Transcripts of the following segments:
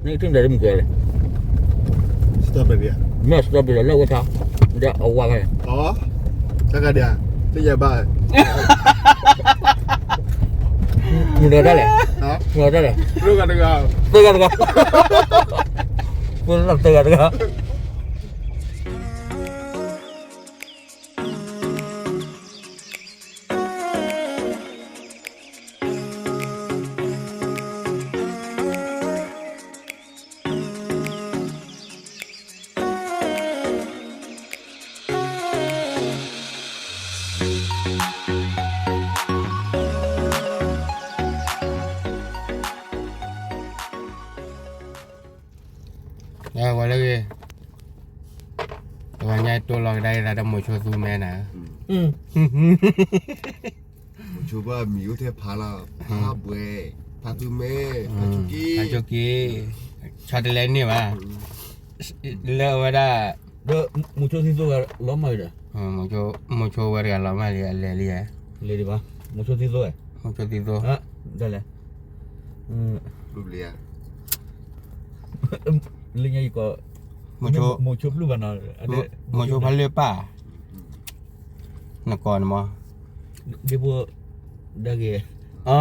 န့ၣ်ကထံၣ်မတၤဒ်မုၢ်ကဲလဲၣ်, strawberry မ့ၢ် strawberry လၢအဝဲထီ, ဒီးအဝါခါန့ၣ်, တဂၤဒၣ်, သ့ၣ်ညါဘၣ်, မုၢ်နၤတၢ်လဲၣ်, မုၢ်နၤတၢ်လဲၣ်, တဂၤတဂၤ, တဂၤတဂၤ, ပလီၢ်တဂၤတဂၤ. ဝဲလၢဂ့ၤ, တဂီၤညါတိၢ်လီၤကဒါအံၤသးဒီးမိၤဆိသူမဲနၤ, မိၤဆိဘၣ်မံၤအိၣ်ထဲဖးလီၤ, ဖးဘှဲ, ဖးသူမဲ, ဖးဆိက့, ဖးဆိက့, ဆီတလဲန့ၢ်ဘၣ်, လၢအဝဲဒၣ်, ဒီးမိၤဆိသံသိဂၤလီၤမၢ်ဒီး, မိၤဆိဝဲတဂၤလီၤမၢ်လံ အလဲၤလံဧါ, လဲၤဒံးဘၣ်, မိၤဆိသံသိ, မိၤဆိသံသိ, ဒ်လဲၣ်, လၢညါယကီး, မိၤဆိ, မိၤဆိပျုၢ်ဘၣ်နီၤ, မိၤဆိဖးလၢပၢ်, နကိးန့ၣ်မး, ဒ့ဖိ, ဒၣ်ဂ့ၤ, အ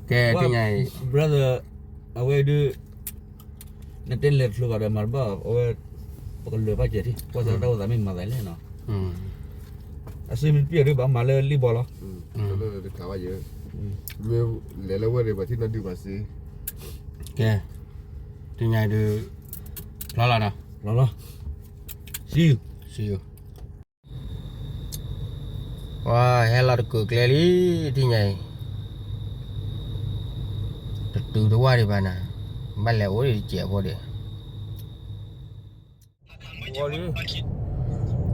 ကဲ, brother, အဝဲဒုး, နတဲလဲၤတချုးဘၣ်ဒီးမၤတဘၣ်, အဝဲ, ပကလဲၤဘၣ်စဲးထံ, ကွၢ်စၢ်တၢ်အိၣ်သးမ့ၢ်မၤသးလဲၣ်နီၤ, အစ့မ့ၢ်တပျၢ်ဒုးဘၣ်မၤလၢလံၣ်ဘီလီၤ, လဲၤလၢဝဲဒၣ်ပှၤထံၣ်နီၣ်ဒုးဘၣ်စ့, ကဲ, တညါဒုး, ဖျီလီၤနီၤ, ဖျီလီၤ, see you, see you. ပှၤဟဲလီၤတကုာ်ကျဲလံ, တညါအံၤ, တတုၤတဝၢ်ဒံးဘၣ်နၤ, ဘၣ်လဲၤအိၣ်ဒံးတစဲးဖိဒံး, ဒီးပှၤတဂၤ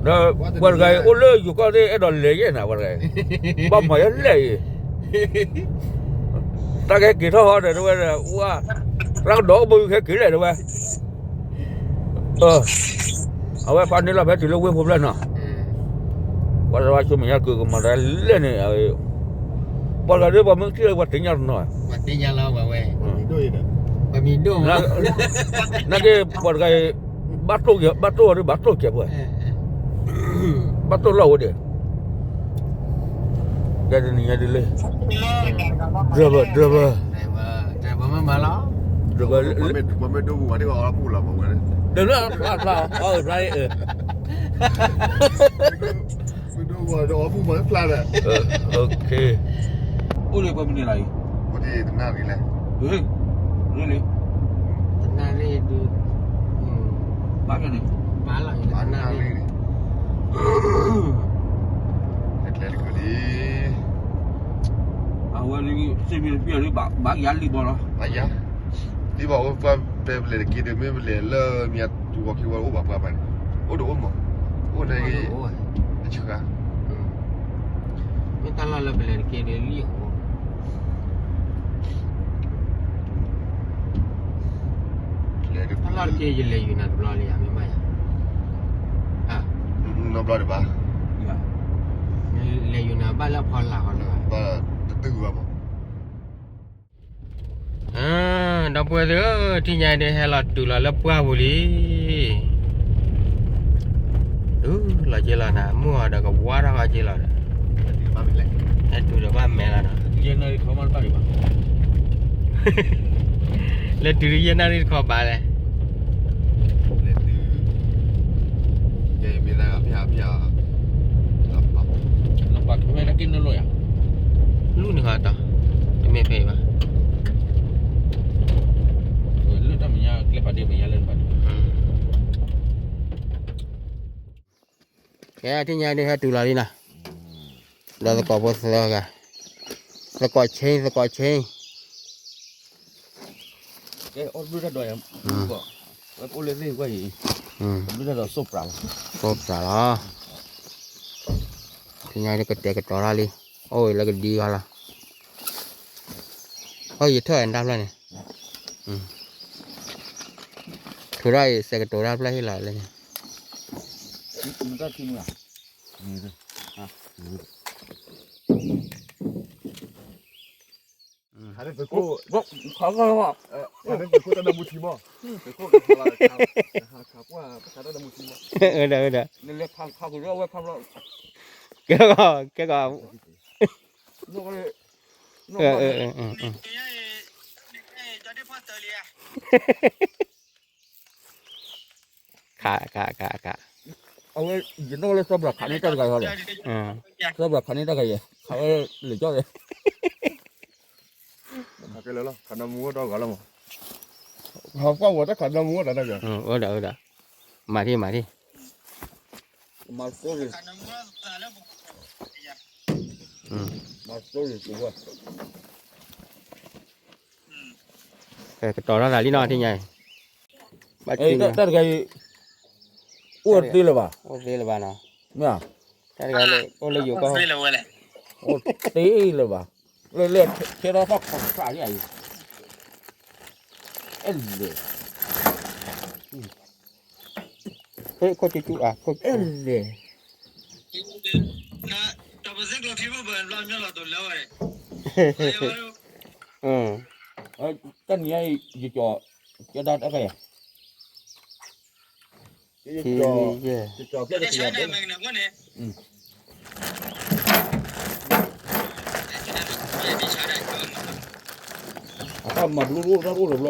အံၤအိၣ်လၢယိၤကီၢ်သ့ၣ်အဲၣ်ဒိးလဲၤယဲၢ်နၤပှၤတဂၤအံၤ, ဘၣ်မၤယဲၢ်လဲၣ်အံၤ, တၢ်ကဟဲက့ၤထီၣ်ဟီဒီးတဝဲ, ဝါ, ရၢကဒီးအိၣ်ဘၣ်ဟဲက့ၤလဲၣ်တဝဲ အဝဲဖးန့ၢ်လီၤဖဲတုၤလၢဝ့ၢ်ဖိဖျဲၣ်နီၤ, ပှၤတဝါဆိမဲာ်ညါကုာ်ကမၤတၢ်လဲၣ်န့ၣ်, ပှၤတဂၤဒ်ပှၤမ့ၢ်ထံၣ်လၢပှၤတ့ညါတနီၤ, ပှၤမံၤဒိၣ်, နာ်က့ပှၤတဂၤအံၤ, ဘၣ်တိၢ်ကဲ, ဘၣ်တိၢ်အီၤဒ်ဘၣ်တိၢ်ကဲပှဲၤ, ဘၣ်တိၢ်လီၢ်ဝဲဒၣ် ကဲတနံၤညါဒ်လဲၣ်, driver, driver, driver, ဒီးလၢအဖျါဖျါအီၤဖျါအံၤ, အိၣ်လၢပှၤမနုၤလီၤအံၤ, အိၣ်တနၣ်ရံၣ်လဲၣ်, တနၣ်ရံၣ်ဒုး, ဘၣ်န့ၣ်, ဘၣ်လီၤ, တနၣ်ရံၣ်န့ၣ်, ကျဲတကလံ အဝဲလံ စ့မ့ၢ်တပျၢ်လံ ဘၣ်ယၤလံဘီလီၤ, ဘၣ်ယၤ, လံဘီ အဝဲပှၤပဲပလဲၤတက့ၢ်ဒီး မ့ၢ်ပလဲၤလၢမ့ၢ်တူၤဝီခံဝီအိၣ်ဘၣ်ပှၤဘၣ်န့ၣ်, အိၣ်တအိၣ်မး, အိၣ်န့ၣ်, တဆှါ, မ့ၢ်တၢ်လီၢ်လၢပလဲၤတက့ၢ်ဒီးလံအိၣ် တၢ်လီၢ်တက့ၢ် ယလဲၤယူၤနၤတဘျီလံဧါ မ့ၢ်မးယၤ, နီတဘျီဒံးဘၣ်, လဲၤယူၤနၤဘၣ်လၢအဖီလာ်ဃီလၢၤဘၣ်, တတုၤဘၣ်မး, ဒီပုၢ်ဝဲၢ်သ့ၣ်ဧၢ, ထံၣ်ညါဒုးဟဲလီၤတုၤလီၤလၢပှၢ်ပူၤလံ တုၤလီၤက့ၤလီၤနၤ မုၢ်အီၤဒီးကဝါထီၣ်ဃီက့ၤလီၤဒီး, ဟဲတုၤဒီးဘၣ်မဲလီၤနီၤ, လဲၤတုၤတယဲၢ်နၣ်ရံၣ်တခီဘၣ်လဲၣ်, လူန့ၣ်ဃီတၢ်, တမ့ၢ်ဖဲအံၤဘၣ်, ကဲထံၣ်ညါဒုးဟဲတုၤလီၤလံနီၤ, ဒီးသကိးဖိသၢဂၤ, သကိးဆ့ သကိးဆ့ ကဲ အိၣ်ဘျုးတၢ်ဒီးယၤ, ဝဲအိၣ်လၢသ့ၣ်ဝဲအံၤ, ဘျုးတၢ်ဒီးစိၢ်ပြးလီၤ, စိၢ်ပြးလီၤ, ထံၣ်ညါဒုးကတဲာ်ကတီၤတၢ်လံ, အိၣ်ဝဲလၢကဒံဂီၢ်လီၤ, အိၣ်ယထၢၣ်အတၢ်ဖျၢၣ်န့ၣ်, ထုးထီၣ်အံၤ စဲးကတိၤတၢ်ဖျၢၣ်ဟ့ၣ်လီၤလၢန့ၣ်, မတၢ်ထံၣ်မုၢ်ဧါ, မ့ၢ်, ခါကီၢ်လီၤ, ခါန့ၣ်သုးခိၣ်တၢ်နၢမူထံမီၢ်, သုးခိၣ်ကခါလီၤ, ခါပှၢ်ပခါတၢ်နၢမူထံမီၢ်, အၢ ဒီး အၢ ဒီး, နလဲၤခါခါကရၢဝဲခါဘျီ, ကဲကီး ကဲကီး, အၢ အၢ အၢ အၢ ခး ခး ခး ခး, အဝဲ ယနီၣ်လၢစီၤဘြၤခးန့ၢ်တၢ်တဂၤဃီဒီး, စီၤဘြၤခးန့ၢ်တၢ်ဂၤယဲ, ခးဝဲလၢကၠီၣ်ဒီး, ခးကဲလၢလီၤ ခးနၢမူဝဲဒီးဂၤလီၤမး, ဟးကွၢ်ဝဲတၢ်ခးနၢမူဝဲတၢ်တဂၤ, အိၣ်ဒီး အိၣ်ဒီး, မၤထံၣ် မၤထံၣ်, မၤ ကတီၤထီၣ်သးလံနီၤ ထံၣ်ညါအံၤ, ဘၣ်တၢ်တဂၤအံၤ, အိၣ်သ့လၢၤဘၣ်, အိၣ်သ့လၢၤဘၣ်နီၤ, မ့ၢ်, တၢ်တဂၤလၢ အိၣ်လၢယိၤကီၢ်, အိၣ်သ့လၢၤဘၣ်, လၢ လၢ ထဲထီၣ်သီၣ်ခီၣ်ခးလံအံၤ, အဲၣ်လဲၣ် ဟဲခိၣ်ကၠူကၠူအါ, ခိၣ်အဲၣ်လဲၣ်, တၢ်နံၤအံၤ ယကၠီၤ ကဲဒၣ်တၢ်ခါယၤ, ယကၠီၤ ယကၠီၤဖျဲၣ်တကယၤဘၣ်, အတၢ်မၤဘျီတအိၣ်တၢ်တအိၣ်လၢၤဘျီ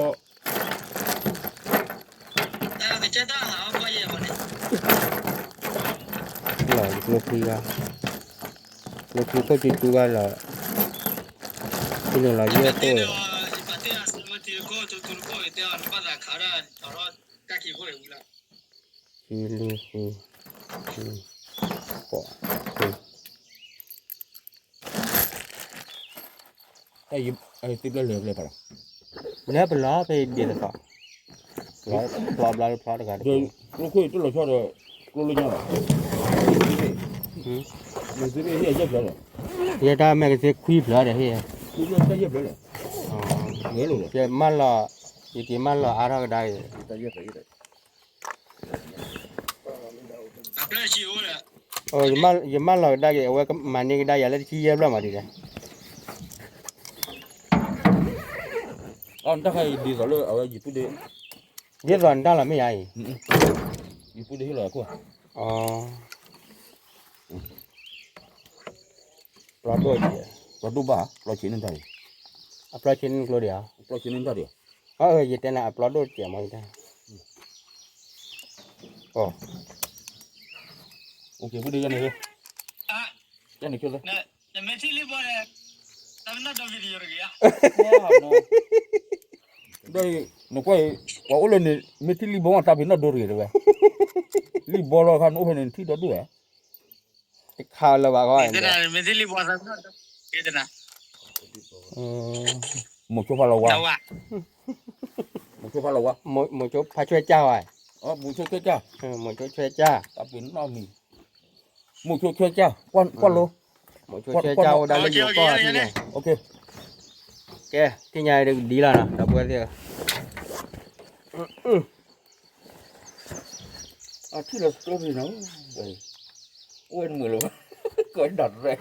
လီၤ ကျိချံဘၣ်, ကျိချံခိၣ်ကၠူကၠူဘၣ်လီၤ, ထံန့ၣ်လီၤယဲၢ်ခိၣ်, ခံ လွံၢ် ဃု ဃိး ဃု တၢ်ယသ့ၣ်ဖျၢၣ်လၢပျဲၢ်ဖးလီၤ, လၢပလီၤဖဲဒ်သိး, ဖျီဘျီဖျီတဂၤတက့ၢ်, ကျိခိၣ်တလီၤဆီဒီး ကျိလၢညါဘၣ်, မ့ၢ်သ့ၣ်ဖျၢၣ်ဒီး, ယဲတၢ်မဲာ်ကသ့ခွံဖျၢၣ်ဒီးဟ့ၣ်, ခွံဖျၢၣ်တၢ်ယဲၢ်ဖျၢၣ်လဲၣ်, ယမၢလီၤ, ယက့ၤမၢလီၤအါထီၣ်ကဒါအံၤ, ယမၢလီၤကဒါက့ၤ အဝဲကမၤန့ၢ်ကဒါယၤလၢတဆံယဲၢ်ဖျၢၣ်မးဒ်လဲၣ်, အတၢ်ခါအံၤဒ်သိးလၢအဝဲယပုၢ်ဒ့, ဒ်သိးနတၢ်လီၤမ့ၢ်ယၤအံၤ, ယပုၢ်ဒ့ဟ့ၣ်လီၤယခိၣ်, အ ပျီဒိၣ်, ပျီဒိၣ်ဘၣ်, ပျီဆံးန့ၢ်တၢ်ဒံး, အပျီဆံးန့ၢ်ကျိဒံးဧါ, ပျီဆံးန့ၢ်တၢ်ဒံး, အ ယတဲနၤအပျီဒိၣ်တစဲးမးယတဲ, အိၣ်က့ၤ ပုၢ်ဒ့ယဲန့ၣ်, ယန့ၣ်ဆိ, နမ့ၢ်ထံၣ်လံဘီဒီး, တၢ်ပနီၣ်ဒိ video တဂ့ၤဧါ, ဒီးနကွၢ်အံၤ, ပှၤအိၣ်လၢန့ၣ် မ့ၢ်ထံၣ်လံဘီမး တၢ်ပနီၣ်ဒိတဂ့ၤတဲဝဲ, လံဘီလီၤခါနအိၣ်ဖဲန့ၣ် နထံၣ်ဒီဒူၣ်ဝဲ တခါလၢၤဘၣ်ဂီၢ်, မ့ၢ်သ့ၣ်လံဘီသး, မိၤဆိဖးလီၤဝါ, မိၤဆိဖးလီၤဝါ, မိၤဆိဖးဆွဲကၢ်ဝဲ, မိၤဆိဆွဲကၢ်, မိၤဆိဆွဲကၢ်, တၢ်ပနီၣ်မံၤ, မိၤဆိဆွဲကၢ်, ကွၢ်လိ, မိၤဆိဆွဲကၢ်အိၣ်ဒၣ်လၢယိၤကီၢ်ထံန့ၣ်, ကဲ ထံၣ်ညါဒ်လီၤနီၤ ဒီပုၢ်ဝဲၢ်သ့ၣ်ဧၢ, အထံၣ်လီၤကျိဖံနီၤ, အိၣ်ဝဲတမုာ်လၢၤဘၣ်, ကီးဒၣ်ရဲၣ်,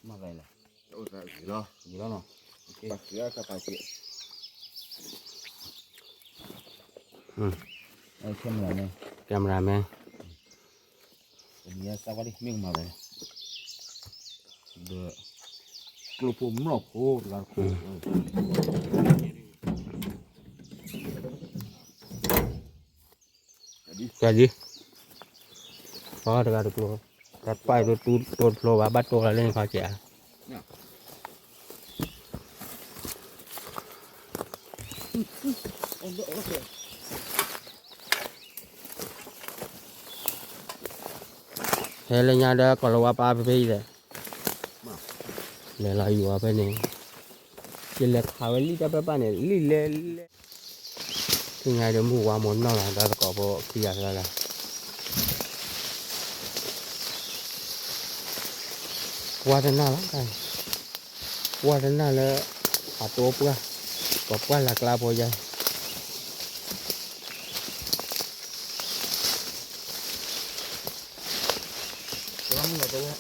မ့ၢ်လီၤ, လီၤနီၤ, ပာ်စ့, camera man, camera man, မ့ၢ်ကမၤဝဲ, ဒီး ကျိဖိမျီၢ်ဖိတဂၤတကျိ, ကဲဒ်, တဂၤတကျိ, တၢ်ပာ်ဒိၣ်တူတိတဖျိဘၣ် ဘၣ်တိၢ်လၢန့ၣ်ခီကဲဧါ. ဟဲလၢညါဒီးကီၤလၤဝါပာ်ဖဲဖဲအံၤဒီး, လဲၤလီၤယိၤအီၤဖဲန့ၣ်, ယလဲၤခးဝဲလံတၢ်ပၢၢ်ပၢၢ်န့ၣ် လံလဲၤလဲၤ, သ့ၣ်ညါဒီးမုၢ်ဝါမိၢ်နီၢ်လီၤ ဒီးသကိးဖိခံဂၤလၢ်လၢ်, ဝါတနၢ်လီၤ, ဝါတနၢ်လၢ အတိပှၢ်, ပှၢ်လၢ်ကျါဖိယါ တဝဲ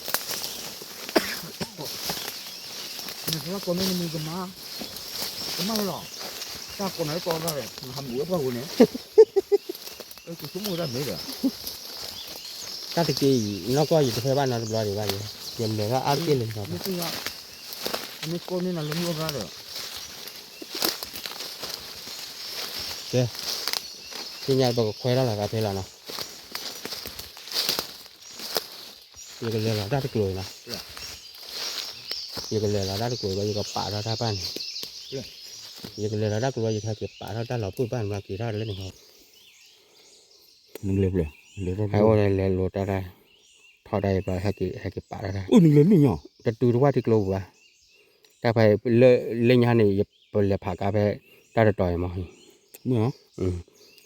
နကလၢကိးမ့ၢ်နမံၤကမၤ, ကမၤလီၤ, တၢ်ကိးနၤလၢကိးဂၤဒီး နဟးမုာ်ဝဲပှၢ်ပူၤန့ၣ်, ကဆိကမိၣ်ဝဲဒၣ်မ့ၢ်ဒီး, တၢ်တက့ၢ်အံၤ နီၢ်ကီၢ်ယတဖဲဘၣ်နီတဘျီဒံးဘၣ်ယဲ, ယလဲၤထီၣ်အါတက့ၢ်လၢနီၤ, မ့ၢ်သ့ၣ်ညါ, အမ့ၢ်ကိးန့ၢ်နၤလၢမုၢ်အဂၤဒီး, ကဲ, သ့ၣ်ညါပကခွဲထီၣ်လီၤသးဖဲလီၤနီၤ. ယကလဲၤလီၤတၢ်တကျိၤအံၤလီၤ. ယကလဲၤလီၤတၢ်တကျိၤအံၤဘၣ် ယကပာ်ထီၣ်တၢ်ပၢ်န့ၣ်, ယကလဲၤလီၤတၢ်တကျိၤ ယကဟဲက့ၤပာ်ထီၣ်တၢ်လီၤပှၢ်ဘၣ်န့ၣ် မၤက့ၤထီၣ်လၢန့ၣ်, ဟဲအိၣ်လဲၤလိာ်တၢ်တၢ်, ထီၣ်တၢ်အံၤပှၤဟဲက့ၤပာ်ထီၣ်တၢ်, တတုၤတဝၢ်ထံကျိပူၤဘၣ်, တၢ်ဖဲလၢလၢညါန့ၣ် ယပလဲၤဖးကါဖဲတၢ်တတီၤအံၤမး,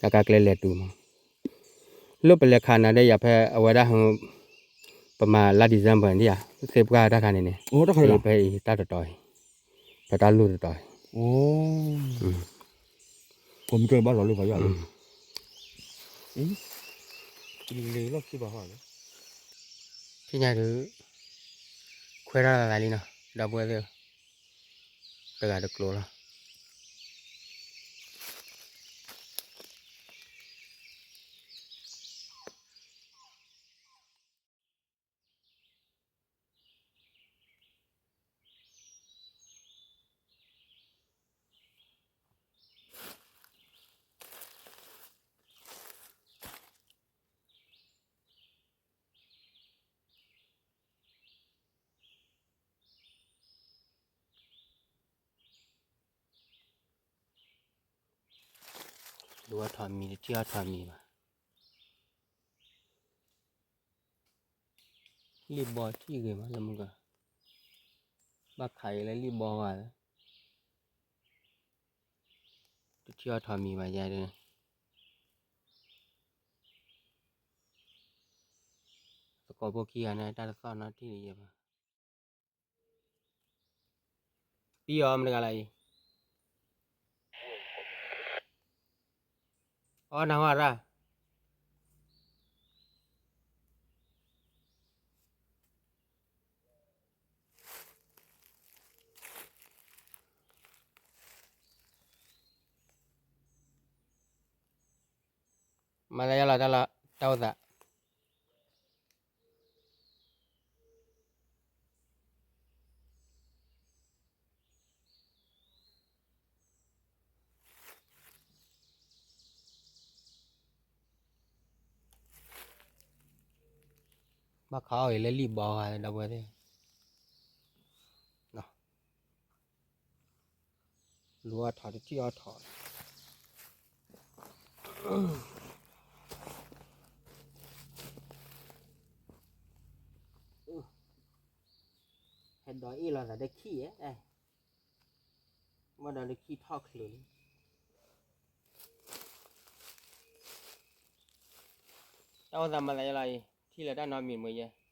တၢ်ကါကျဲလဲၤတုၤမး လၢပလဲၤခးနၤဒီးယၤဖဲအဝဲဒၣ်, ပမၤလါ December န့ၣ်ဧါ, သ့ၣ်ပှၢ်တၢ်ခါန့ၣ်န့ၣ်, ဖဲအံၤတၢ်တတီၤအံၤ, ဖဲတၢ်လိၣ်တတီၤအံၤ, ကိးမံၤကဘၣ်လီၤလၢပှၤယၤလၢ, လ့လီၢ်ခံဘၣ်ဟီ, သ့ၣ်ညါဒုး, ခွဲးထီၣ်လၢလံနီၤ ဒီပုၢ်ဝဲၢ်သ့ၣ်ဧၢ, တဂၤတကျိၤလီၤ. ဒိးအထီၣ်မံၤ တထံၣ်အီၣ်ထီၣ်မံၤဘၣ်. လံၣ်ဘီထံၣ်ဂ့ၤမးလၢမုၢ်က, ဘၣ်ခးအံၤလၢလံၣ်ဘီဂၤလၢ, တထံၣ်အီၣ်ထီၣ်မံၤဘၣ်ယဲဒၣ်, သကိးဖိခံဂၤန့ၣ် တၢ်တသီၣ်နီတထံၣ်လၢၤဘၣ်. ပံအီၤမတၤတဂၤလၢအံၤ, အီနၢ်ဟူရၣ်, မၤသးယါလီၤတၢ်လီၤ တၢ်အိၣ်သး ဘၣ်ခးအီၣ်အံၤလၢလံၣ်ဘီဂၤဒီပုၢ်ဝဲၢ်သ့ၣ်, လူၤအီၣ်ထီၣ်တထံၣ်အီၣ်ထီၣ်, ဟဲဒိးအ့ၣ်လိာ်သးဒီးခံ, ဘၣ်ဒီးလၢခံထီၣ်ချုးလံ, တၢ်အိၣ်သးမၤသးယါလီၤအံၤ ထံၣ်လၢတၢ်နီတမံၤမ့ၢ်ယဲ.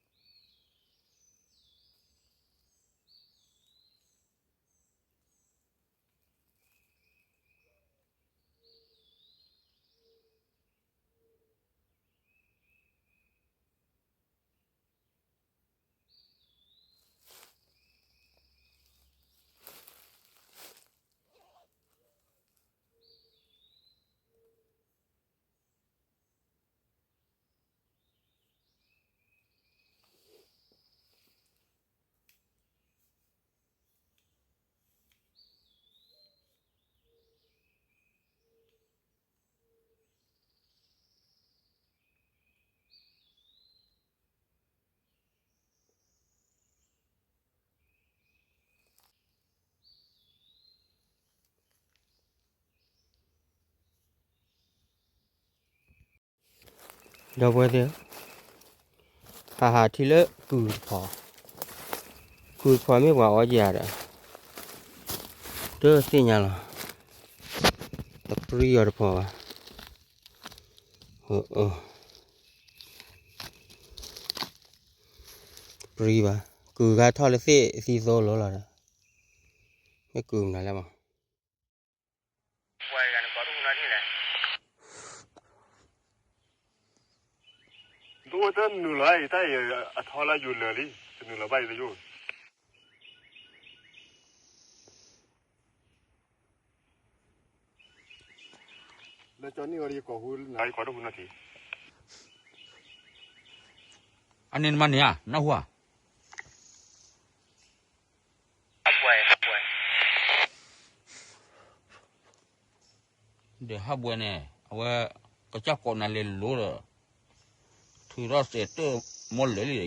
ဒီပုၢ်ဝဲၢ်သ့ၣ်, ဟးဟးထံလၢကုၢ်တဖီ, ကုၢ်တဖီမ့ၢ်ပှၤအီၣ်ယၤဒီး, တသ့ၣ်ညါလီၤ, တပြံအီၤတဖီဘၣ်, တပြံဘၣ်, ကုၢ်ဂၤထီၣ်လၢသ့ၣ်သံသိလိၤလီၤဒီး, မ့ၢ်ကုၢ်မနုၤလဲၣ်မး ဒိၣ်ဝဲတနုာ်လီၤအံၤ တၢ်အံၤအထီလၢယိၤလၢာ်လံ တနုာ်လီၤဘၣ်အံၤတယိၣ်, လၢကၠီနံၣ်ဝဲဒီးယကိးဟူနၤ ယကိးတဟူနီၢ်ထံ အန့ၣ်နမၤန့ၢ်ဧါ နၢ်ဟူဧါ ဒီးဟးဘှဲန့ၣ် အဝဲ ကစၢ်ကိးနၤလဲၤလိၤဒီး ထုးထီၣ်စဲးတၢၢ်မီလၢာ်လံအံၤ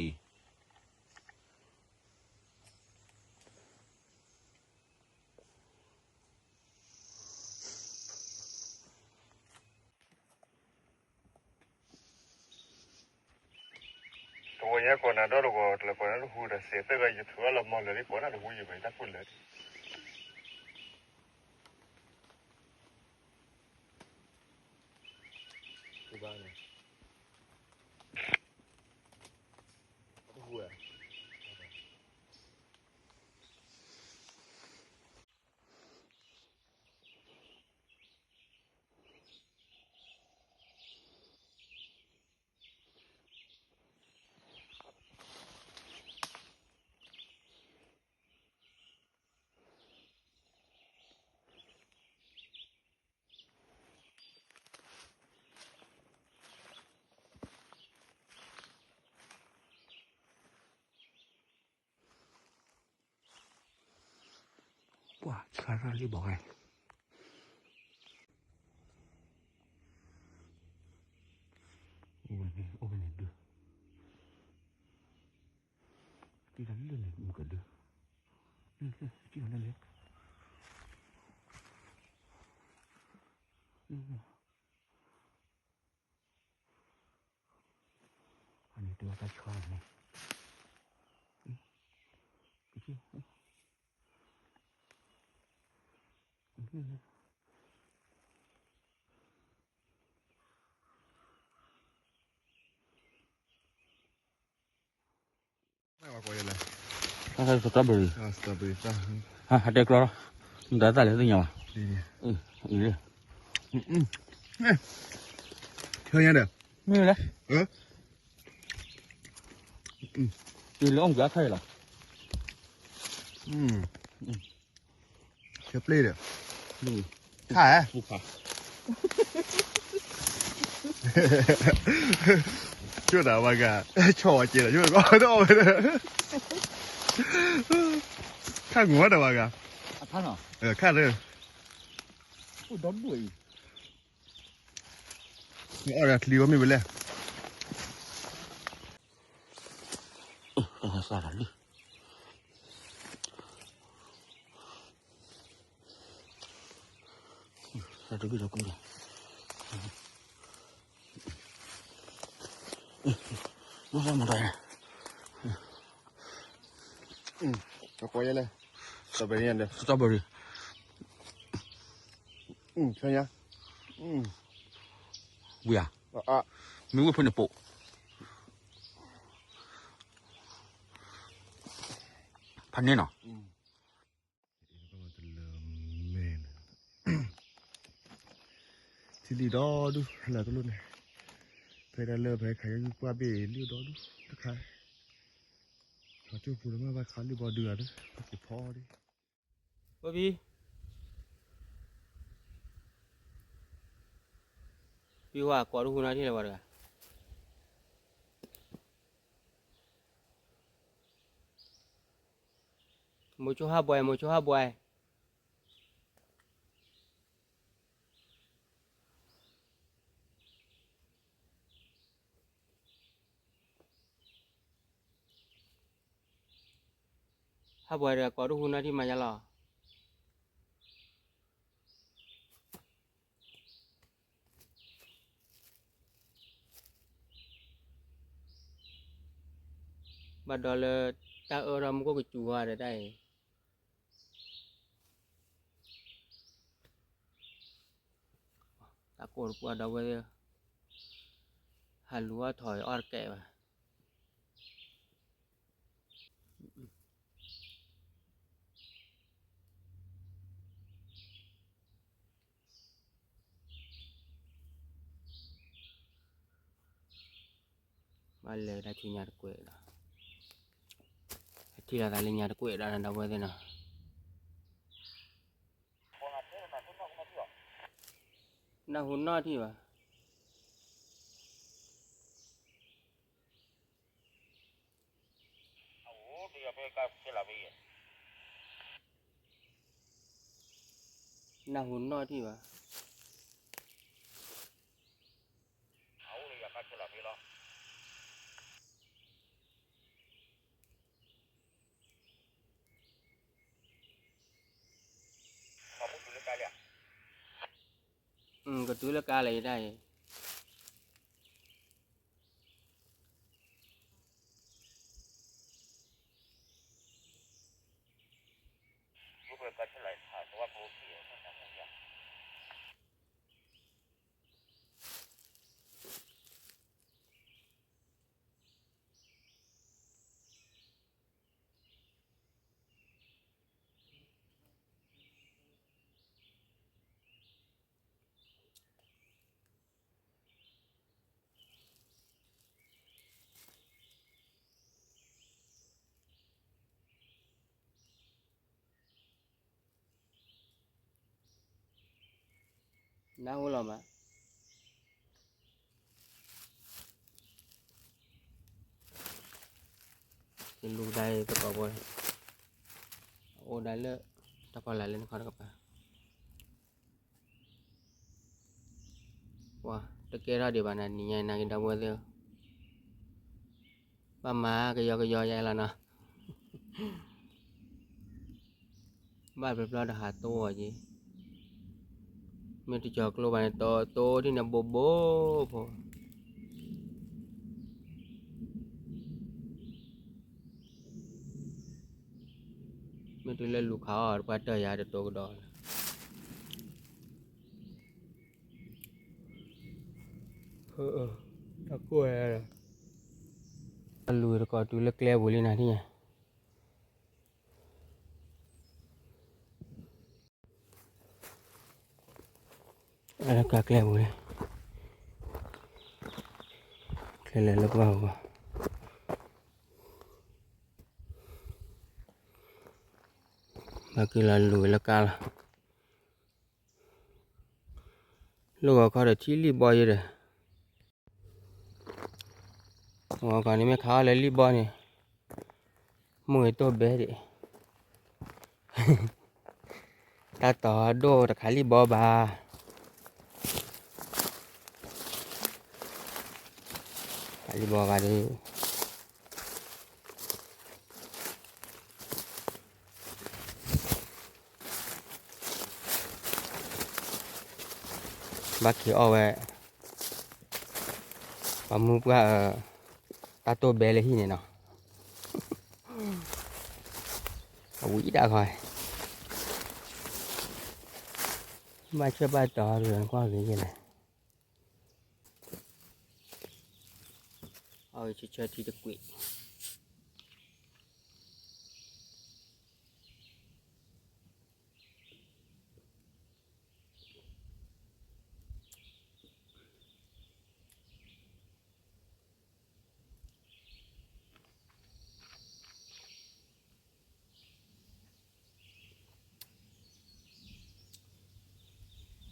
တဝဲယဲကိးနၤဒီတဂီၤ တလၢကိးနၤတဟူဒီး စဲးတၢၢ်ကယထုးထီၣ်လၢမီလၢာ်လံ ကိးနၤတဟူယဘၣ်တၢ်ကူၣ်လၢာ် ပှၤဆါတၢ်လံဘၣ်ဝဲ အိၣ်ဝဲန့ၣ် အိၣ်ဝဲန့ၣ်ဒုး တံၢ်တၢ်လၢန့ၣ် မုၢ်ကဒုး လၢလၢ စံၣ်အီၤလၢလၢ အန့ၣ်တဝဲတၢ်ဆါန့ၣ် ကစံၣ် strawberry ဟးတဲကျီလီၤ မတၤသၣ်လဲၣ်သ့ၣ်ညါဘၣ် အံၤလၢ မ့ၢ်လဲၣ် အံၤလၢအီၣ်ကွံာ်အခါအံၤလီၤ ဆၢပျ့ၢ်ဒီး ခါဟဲ ဆိဒၣ်ဝဲဂၤ ဆီၣ်ဝဲက့ၤဒီး ဆိကီးဒီးဝဲ ခါငိၢ်ဒီးဝဲဂၤ အခါနီၤ ခါဒီး အိၣ်ဒီဒူၣ်အံၤ နအီၣ်ဒီးချံဝဲမ့ၢ်ဝဲလဲၣ် စးထီၣ်လံ စးတဘ့ၣ်ဒီးကူဒီး မၤမၤဒီး ကွၢ်ယဲလဲၣ် strawberry ညါဒီး strawberry ဆၢညါ ဝံၤဧါ မ့ၢ်ဝံၤဖိန့ၣ်ပိာ် ဖးန့ၢ်နီၤ ထံလံဒီဒူၣ် ဟဲလီၤတလိၣ်န့ၣ် ဖဲဒၣ်လၢဖဲခါယီၤကွၢ်ဘ့ၣ်လံဒီဒူၣ်တခါ ထီၣ်ကၠိၣ်ပူၤတမ့ၢ်ဘၣ်ခါလံဘီဒုဂၤဒီး ပက့ၤဖီဒံး ဝဲဖံ ဖံဝဲကိးတဟူနီၢ်ထံၣ်လၢၤဝဲတဂၤ မိၤဆိဟးဘှဲ မိၤဆိဟးဘှဲ ဟးဘှဲတဂၤ ကိးတဟူနီၢ်ထံၣ်မၤယါလီၤ ဘၣ်ဒီးလၢ တၢ်အၢထီၣ်မူခိၣ်ကစူၤဟီဒီးတၢ်အံၤ တၢ်ကိၢ်တပှၢ်ဒီပုၢ်ဝဲၢ်သ့ၣ်ဧၢ, ဟးလူၤအီၣ်ထီၣ်အီၣ်တကဲဘၣ်. ဘၣ်လဲၤတၢ်ထံညါတကွဲးဒီး, ထံၣ်လိာ်သးလၢညါတကွဲးဒီး ဒီပုၢ်ဝဲၢ်သ့ၣ်နီၤ. နၢ်ဟူနီၣ်ထံၣ်ဘၣ်. နၢ်ဟူနီၣ်ထံၣ်ဘၣ်. ကတုၤလၢကါလၢယဒၣ်အံၤ. နၢ်ဟူလီၤမး. ယလူၤကဒါသကိးဖိ, အအိၣ်ဒၣ်လၢ တၢ်ဖီလာ်လၢနခီတကပၤ. ပှၤတကဲထီၣ်ဒံးဘၣ်နၤ နံၤညါအံၤ နၤက့ၤဒီပုၢ်ဝဲၢ်သ့ၣ်ဧၢ, ဘၣ်မၤကယီကယီယဲလီၤနီၤ. ဘၣ်ဖျီဖျီတဟးတိၢ်အီၤက့ၤ, မ့ၢ်တကီၤကျိဘၣ်န့ၣ် တိၢ်တိၢ်ဒ်န့ၣ်ဘိဘိဖိ. မ့ၢ်တုၤလၢလူၤခးအီၤ တပှၢ်တၢၢ်ယၤတတိၤကဒီးလီၤ. တၢ်ကိၢ်ဝဲ, အလူၤတကိးတုၤလၢကျဲပူၤလံနၤထံၣ်ညါ. အကကျဲပူၤလံ, ကျဲလဲၤလၢပှၢ်ပူၤ, ဘၣ်က့ၤလီၤလူၤဝဲလၢကါလီၤ. လၢဂီၤခီဒီးထံလံၣ်ဘီယဲဒီး, ဂီၤခီန့ၣ်မ့ၢ်ခးအီၣ်လၢလံၣ်ဘီန့ၣ်, မုၢ်ဂ့ၤတိၢ်ဘဲဒံး, တၢ်တီၤဒိၣ်တခးလံၣ်ဘီဘၣ်, ခးလံၣ်ဘီဘၣ်ဒီး ဘၣ်က့ၤအီၣ်ဝဲ, ပှၤမုၢ်ပှၢ်, တၢ်တိၢ်ဘဲလၢဟံၣ်န့ၣ်နီၤ, အဝံၤဒၣ်ခီ, ဘၣ်ဆၢဘၣ်တီၤဒီးကွၢ်ဂ့ၤယဲလဲၣ်, အဝဲဆၢဆၢထံတကွံာ်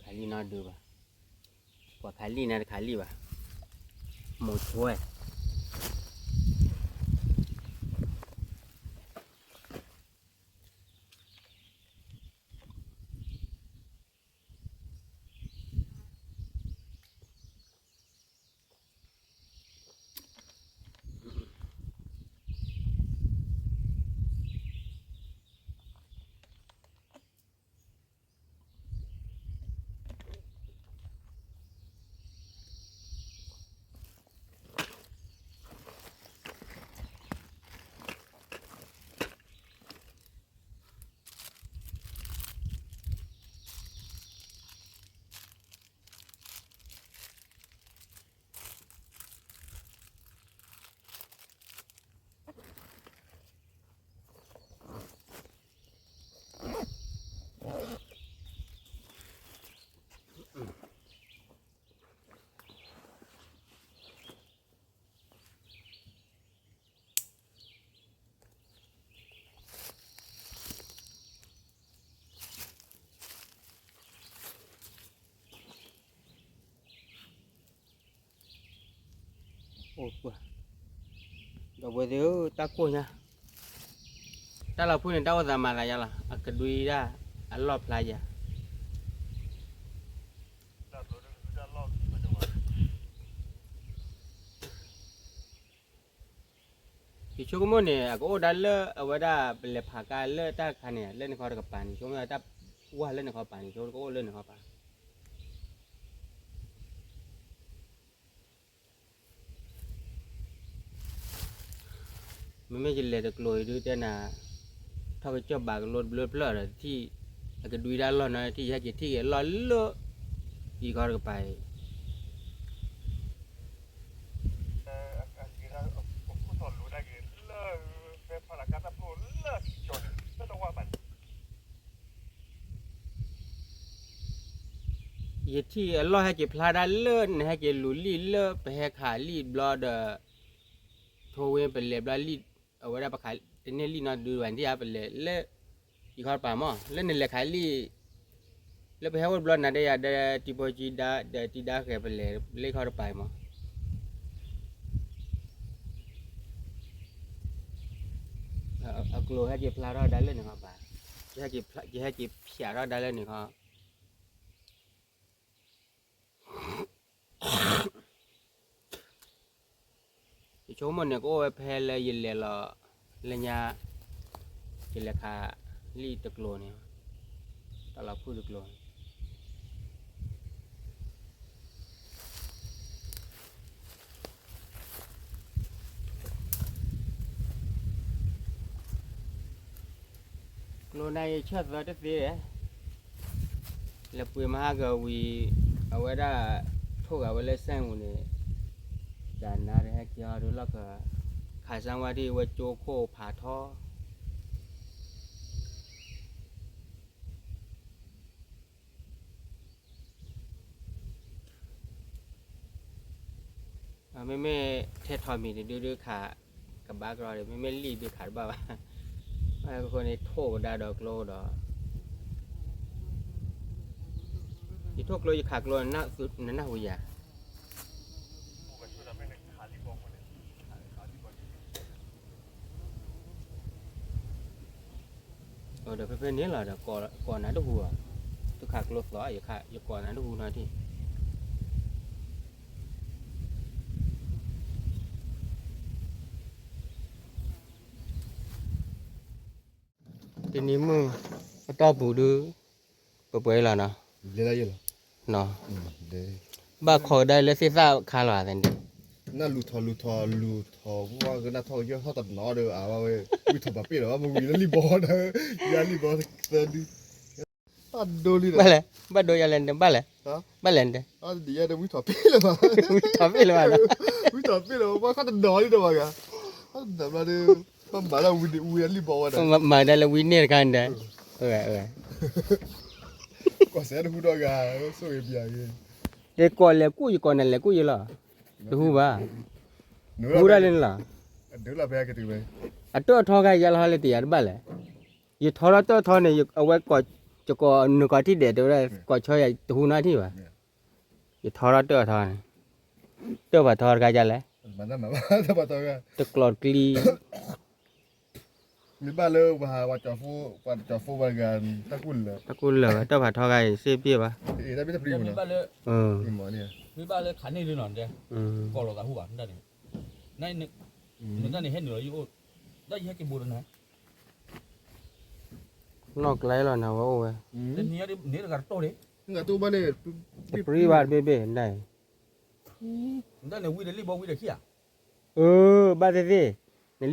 ခးလံၣ်နီဒုးဘၣ်, ပှၤခးလံၣ်နၤတခးလံၣ်ဘၣ်, မိၤဆိဝဲ. အိၣ်ပှၢ်, ဒီပုၢ်ဝဲၢ်သ့ၣ်ဧၢ, တၢ်ကိၢ်ညါ, တၢ်လီၤဖုၣ်န့ၣ် တၢ်အိၣ်သးမၤသးယါလီၤ, အကဒွံဒၣ်အလီၢ်ဖျါယၤ. ယဆိကမိၣ်န့ၣ် အကအိၣ်ဒၣ်လၢအဝဲဒၣ် ပလဲၤဖးကါလၢတၢ်တခါန့ၣ် လၢန့ၣ်ခီတကပၤန့ၣ် ဆိကမိၣ်တၢ်ဝၢ်လၢန့ၣ်ခီပၤန့ၣ် ဆိကမိၣ်တကအိၣ်လၢန့ၣ်ခီပၤ. မ့မ့ၢ်ယလဲၤတကျိၤအံၤဒုးတဲနၤ, ထီၣ်ကစၢၢ်ဘၣ်ကလိတဘျၢတဖျၢၣ်ဒီးထံၣ်, အကဒွံဒၣ်လီၢ်နီၤထံၣ်ယဟဲက့ၤထံၣ်က့ၤလီၢ်လၢ ယခီတကပၤအံၤ ယထံၣ်အလီၢ်ဟဲက့ၤဖျါဒၣ်လၢ နဟဲက့ၤလူၤလံၣ်လၢပဟဲခးလံၣ်ဘျီဒီး ထိဝ့ပလဲၤဘျီလံၣ်, အဝဲဒၣ်ပခးတန့ၢ်လံၣ်နီတဒုဘၣ်န့ၣ်ဧါ, ပလဲၤလၢ ယခီတကပၤမး လၢနလဲၤခးလံၣ် လၢပဟဲအိၣ်တဘျီနၤဒီးယၤဒီးတံၤဖိကံဒါဒီးတံၤဒါဃဲၤပလဲၤလၢခီတကပၤအံၤမး. အကျိၤဟဲက့ၤဖျါထီၣ်ဒၣ်လၢန့ၣ်ခီပၤ, ယဟဲက့ၤဖျါထီၣ်ဒၣ်လၢန့ၣ်ခီ ယဆိကမိၣ်န့ၣ် ကအိၣ်ဝဲဖဲလၢယလဲၤလီၤ လၢညါ ယလဲၤခးလံၣ်တကျိၤန့ၣ်, တၢ်လီၤဖုၣ်တကျိၤန့ၣ် ကျိၤန့ၣ်ယဆၢၣ်သၢတသ့, လဲၤပှ့ၤမဟါကဝံၤ အဝဲဒၣ်ထိၣ်ဂၤဝဲလၢစဲၣ်ပူၤန့ၣ်, တၢ်နါတဟဲက့ၤအီၤဒုးလီၢ်ခၢၣ်, ခးစၢ်ဝဲဒၣ်ဝဲကၠိခိၣ်ဖးထီ မ့မ့ၢ်ထဲထီၣ်မံၤတဒုဒုခး ကဘၣ်ကရီဒီး မ့မ့ၢ်လံၣ်ဒုခးတဘၣ်ဘၣ်, အဃိန့ၣ်ထိၣ်ကဒါဒီးကျိဒီး, ယထိၣ်ကျိယခးကျိ နနၢ်ဟူယၤ ဒီးဖဲဖဲန့ၣ်လီၤဒီး ကိးနၤတဟူဘၣ်, သုခးကျိသီ ယကိးနၤတဟူနီၤထံၣ် တနံၤမုၢ် အတီၢ်ပူၤဒု ပပှဲၤလီၤနီၤ, ဘၣ်ခိးကဒါလၢသ့ၣ်သၣ်ခါလီၤသန့ၣ်, နလူၤထီၣ်လူၤထီၣ်လူၤထီၣ် ဝဲကနၣ်ထီၣ်ကယီၢ်ထီၣ်တနီၤဒီး အဝဲဝံထီၣ်ဘၣ်ပ့ၢ်လီၤ မ့ၢ်ဝံလၢလံၣ်ဘီဒီး ယၤလံၣ်ဘီသၢဒု ဘၣ်ဒိလံ, ဘၣ်လဲၣ်, ဘၣ်ဒိယၤလဲၣ်န့ၣ် ဘၣ်လဲၣ်, ဘၣ်လဲၣ်န့ၣ်, ဝံထီၣ်ပ့ၢ်လၢၤဘၣ်, ဝံထီၣ်ပ့ၢ်လၢၤဘၣ်, ဝံထီၣ်ပ့ၢ်လၢၤဘၣ် ဘၣ်ခီတနီၤလံဒီးဘၣ်ဂၤ, ဘၣ်မၤလၢဝံလံၣ်ဘီဝဲဒီး မၤဒၣ်လၢဝံန့ၢ်တခါန့ၣ်ဒီး, ကီၢ်စဲးတဟူဒီးဂၤ, ဆိၣ်ဂ့ၤပျးဂ့ၤ, ယကိးလဲၤကူၣ် ယကိးနၤလဲၤကူၣ်ယလီၤ, တဟူဘၣ်, ဟူဒၣ်လၢန့ၣ်လီၤ, အတၢၣ်အထီခါယါလီၤဟီလၢတယၤတဘၣ်လဲၣ်, ယထီထီၣ်တၢၣ်ထီန့ၣ် အဝဲ ယကိးနုာ်ကီးထံၣ်ဒဲး တဲဝဲဒၣ်ကိးဆီယၤတဟူနီထံၣ်ဘၣ်, ယထီထီၣ်တၢၣ်အထီန့ၣ်, တၢၣ်ပှၤထီတခါယါလဲၣ်, တကျိးတကျံ မ့ၢ်ဘၣ်လၢပှၤ ပှၤကၠီၤဖိဝဲတဂၤ, တၢ်ကူၣ်လၢာ်ဝဲ တၢၣ်ဖးထီခါအံၤ စ့ပ့ၢ်ဘၣ်, မ့ၢ်ဘၣ်လၢခးန့ၢ်လၢနီၤ, ကိးလီၤသးဟူဘၣ်, နတၢ်န့ၣ်ဟဲနုာ်လီၤယအိၣ်, တၢ်ယဟဲက့ၤဘိးတနၤ, နီၢ်ကျဲလီၤနၤဝဲအိၣ်ဝဲ, တပျံၤဘၣ်တဘ့ၣ်ဘ့ၣ်နၤ, နတၢ်န့ၣ်ဝံဒီးလံၣ်ဘီဝံဒီးခံဧါ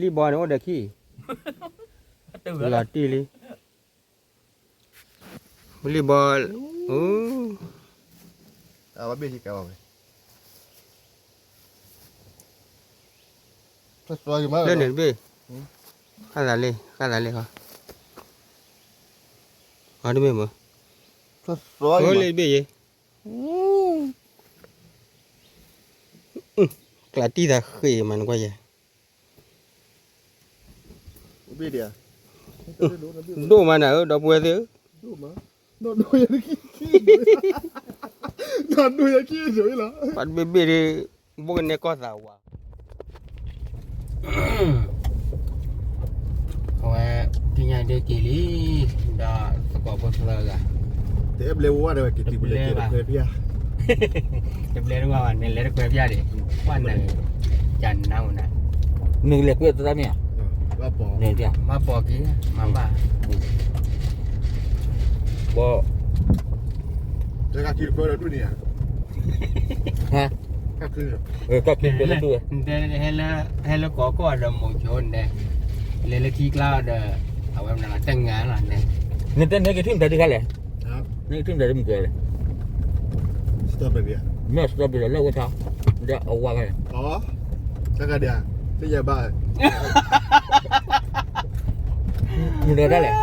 အၢ ဘၣ်သ့ၣ်သ့ၣ်, နလံၣ်ဘီန့ၣ်အိၣ်ဒီးခံ, လီၤတံၢ်လံ, လံၣ်ဘီ, လၢန့ၣ်တဘ့ၣ်, ဃၣ်သးလံ ဃၣ်သးလံဃီ, အီတမ့ၢ်မ့ၢ်, လၢတဘ့ၣ်ယဲ, ကျးတံၢ်သးဃ့မးနကွၢ်ယဲ ဒိၣ်မးနၤဧၢ ဒီပုၢ်ဝဲၢ်သ့ၣ်ဧၢ, ပှၤတဘ့ၣ်ဘ့ၣ်ဒီး ဘိၣ်ကနဲၣ်ကီၢ်သးဝး အဝဲ ထံၣ်ညါဒ့က့ၤလံ, ဒီးသကိးဖိသၢဂၤ, တအဲၣ်ဘျဲဝဲဒၣ်ဝဲက့ၤတုၤပလဲၤက့ၤတခွဲဖၠၣ်, တဘျဲတဝါဘၣ်န့ၣ် လဲၤတခွဲဖၠၣ်ဒံး, ပှၢ်နၤ, ကနါမနၤ, နကလဲၤကွဲတၢ်မ့ၢ်ဧါ, မၤပိာ်က့ၤ, မၤဘၣ်, ဘီ တၢ်ခံတခွဲဒီးဒူၣ်န့ၣ်ဧါ, ဟါ, တၢ်ခံတခွဲဒီးဒူၣ်ဝဲ, ဟဲလၢကီၢ်ကီၢ်ဒီးမိၤဆိန့ၣ်, လဲၤလၢထံကျါဒီး, အဝဲမနုၤလီၤတငါလီၤန့ၣ်, နတဲန့ၣ်ကထံၣ်မတၤဒ်ခါလဲၣ်, နကထံၣ်မတၤဒ်မုၢ်ကျဲလဲၣ်, မ့ၢ်စတီဘ့ၣ်လီၤလၢဝဲထီ, ဒီးအဝါခါလဲၣ်, တၢ်ခါဒံး, တယဘၣ် မုၢ်လီၤတၢ်လဲၣ်,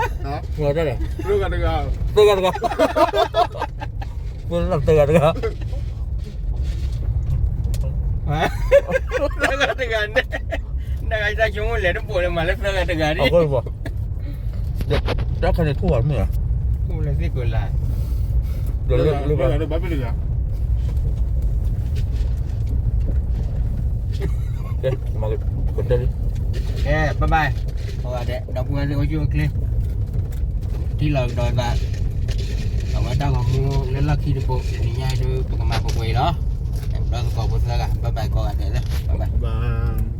မုၢ်လီၤတၢ်လဲၣ်, သၢဂၤတဂၤ, သၢဂၤတဂၤ, သၢဂၤတဂၤန့ၣ်, နဂၤတၢ်ဆိကမိၣ်လဲၤတပိာ်လၢမၤလၢသၢဂၤတဂၤန့ၣ်, တၢ်ခါန့ၣ်ထူၣ်ဘၣ်မ့ၢ်ဧါ, ထူၣ်လၢသ့ၣ်ကလၤ, ဒီးလၢ, ကဲ, ကဲ, bye bye, ကိးဂၤဒဲး ဒီပုၢ်ဝဲၢ်သ့ၣ်အိၣ်ဆူၣ်အိၣ်ချ့, ထံၣ်လီၤကဒီးသး, အဝဲတၢ်ဂီၤမူလၢလီၢ်ခံတဘိ တနံၤညါအံၤဒုး ပကမၤပှဲၤပှဲၤအံၤလီၤ, ဒီးသကိးဖိသၢဂၤ bye bye ကိးဂၤဒဲးလၢ bye bye.